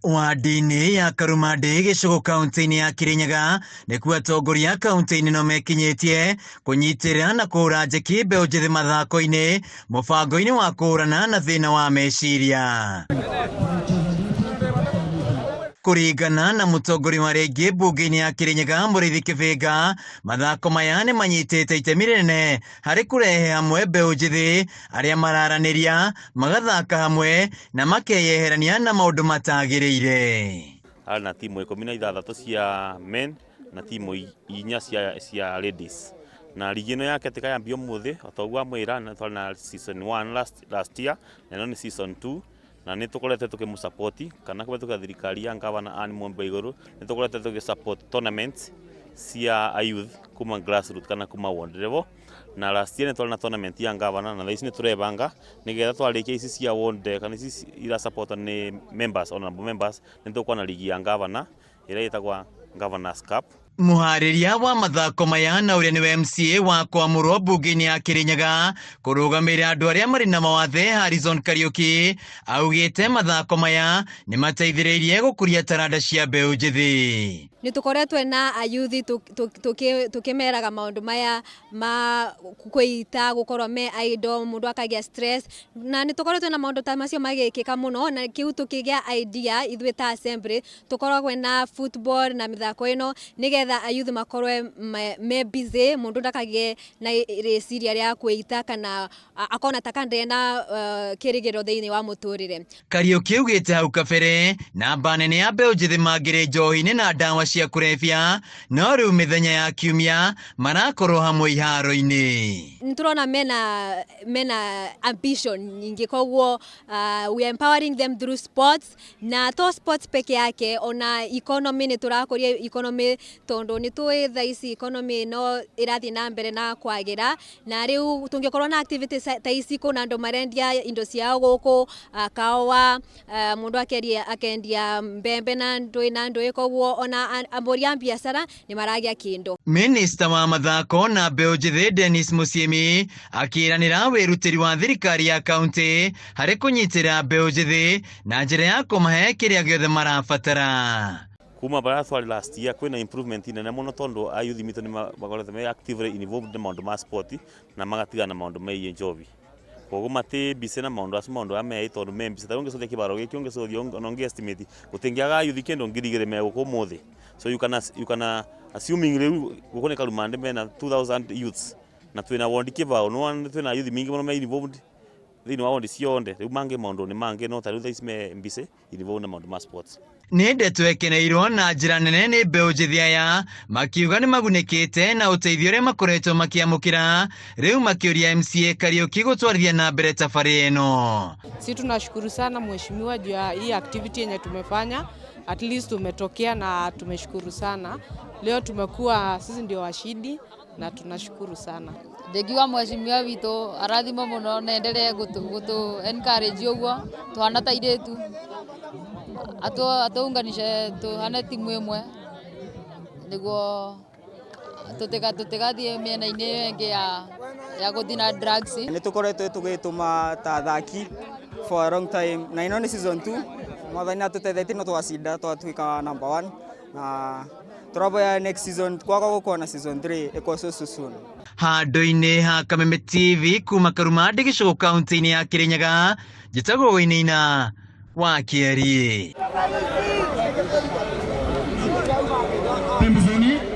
Wadi-inĩ ya Karumandĩ gĩcũgũ kaunti-inĩ ya Kirinyaga nĩkuo atongoria a kaunti-inĩ no mekinyĩtie kũnyitĩrĩra na kũhũra njeki mbeũ njĩthĩ mathako-inĩ mũbango-inĩ wa kũhũrana na thĩna wa meciria. Kũringana na mũtongoria wa rĩngĩ mbunge-inĩ ya Kirinyaga Mũrĩithi Kĩbĩnga, mathako maya nĩ manyitĩte itemi rĩnene harĩ kũrehe hamwe mbeũ njĩthĩ arĩa mararanĩria, magathaka hamwe na makeyeherania na maũndũ matagĩrĩire. Harĩ na timu 16 cia men na timu 4 cia ladies. Na ligi ĩno ya Ketika yambia ũmũthĩ o ta ũguo amwĩra nĩ twarĩ na season 1 last year na ĩno nĩ season 2 na nĩ tũkoretwo tũkĩmũ kana kũhetũkĩra thirikari ya ngavana Anne Mwembe Igũrũ nĩ tũkoretwo tũgĩ support tournaments cia youth kuma grassroots kana kuma ward level. Na last year nĩ twarĩ na tournament ya ngavana na thaa ici nĩ tũrebanga nĩgetha twarĩkia ici cia ward kana ici ira support nĩ members, honorable members, nĩ tũkuona na ligi ya ngavana ĩrĩa ĩtagwa Governors Cup. Mũharĩria wa mathako maya na ũrĩa nĩwe MCA wa kwamũrwo mbunge-inĩ ya Kirinyaga kũrũgamĩrĩra andũ arĩa marĩ na mawathe Harrison Kariuki augĩte mathako maya nĩ mateithĩrĩirie gũkũria taranda cia mbeũ njĩthĩ. Nĩ tũkoretwo na ayuthi tũkĩmeraga maũndũ maya ma kwĩita gũkorwo me idle, mũndũ akagĩa stress, na nĩ tũkoretwo na maũndũ ta macio magĩkĩka mũno, na kĩu tũkĩgĩa idea ithuĩ ta assembly tũkoragwo na football na mĩthako ĩno nĩgetha ayuthi makorwe me busy, mũndũ ndakagĩe na rĩciria rĩa kwĩita kana akona ta ndarĩ na kĩrĩgĩrĩro thĩinĩ wa mũtũrĩre. Kariuki augĩte hau kabere namba nene ya mbeũ njĩthĩ mangĩrĩ njohi-inĩ na ndawa cia kũrebia, no rĩu mĩthenya ya kiumia marakorwo hamwe iharo-inĩ. Nĩ tũrona mena ambition nyingĩ, koguo we are empowering them through sports, na to sports peke yake, ona economy nĩ tũrakũria economy tondũ nĩ tũĩ thaa ici economy no ĩrathiĩ na mbere na kwagĩra, na rĩu tũngĩkorwo na activities ta ici kũna andũ marendia indo ciao gũkũ, kawa, mũndũ akendia mbembe na ndũĩ na ndũĩ, koguo ona ambũri a biacara nĩ maragĩa kĩndũ. Minista wa mathako na mbeũ njĩthĩ Dennis Musyimi akĩranĩra wĩrutĩri wa thirikari ya kaunti harĩ kũnyitĩrĩra mbeũ njĩthĩ na njĩra ya kũmahe kĩrĩa gĩothe marabatara. Kuma baria twari last year kwina improvement nene muno tondu ayuthi mitũ nĩ makoretwo me actively involved na maũndũ ma sport na magatigana na maũndũ megiĩ njohi, koguo mati busy na maũndũ acio, maũndũ aya meĩ tondu me busy. Ta ũngĩcothia kĩbaro gĩkĩ ũngĩcothia ona ũngĩ estimate gũtingĩaga ayuthi kĩndũ 2,000 me gũkũ ũmũthĩ, so you can assuming rĩu gũkũ nĩ Karumandĩ mena 2000 youths na twĩna wondi kĩbao no twĩna ayuthi mingĩ mũno me involved thĩinĩ wa wondi ciothe. Rĩu mangĩ maũndũ nĩ mangĩ no ta rĩu thaa ici me busy involved na maũndũ ma sports. Nĩ ndeto ĩkeneirwo na njĩra nene nĩ mbeũ njĩthĩ aya makiuga nĩ magunĩkĩte na ũteithio ũrĩa makoretwo makĩamũkĩra, rĩu makĩũria MCA Kariuki gũtwarithia na mbere tabarĩ ĩno. Si tunashukuru sana mheshimiwa juu ya hii activity yenye tumefanya, at least tumetokea na tumeshukuru sana. Leo tumekuwa sisi ndio washindi na tunashukuru sana. Ndingiuga mheshimiwa witũ arathimwo mũno na endelee gũtũ encourage ũguo twana ta airĩtu atũunganishe tuhane timu ĩmwe nĩguo tũtigathiĩ mĩena-inĩ ĩyo ĩngĩ ya gũthiĩ na drugs. Nĩ tũkoretwo tũgĩtũma ta athaki for a long time na ĩno nĩ season 2. Mwathani atũtethetie no twacinda twatuĩka number 1 na tũraboya next season kwaga gũkorwo na season 3 ĩkorwo so soon. Handũ-inĩ ha Kameme TV kuma Karumandĩ gĩcũgũ kaunti-inĩ ya Kirinyaga, njĩtagwo Wainaina wa Kĩeri.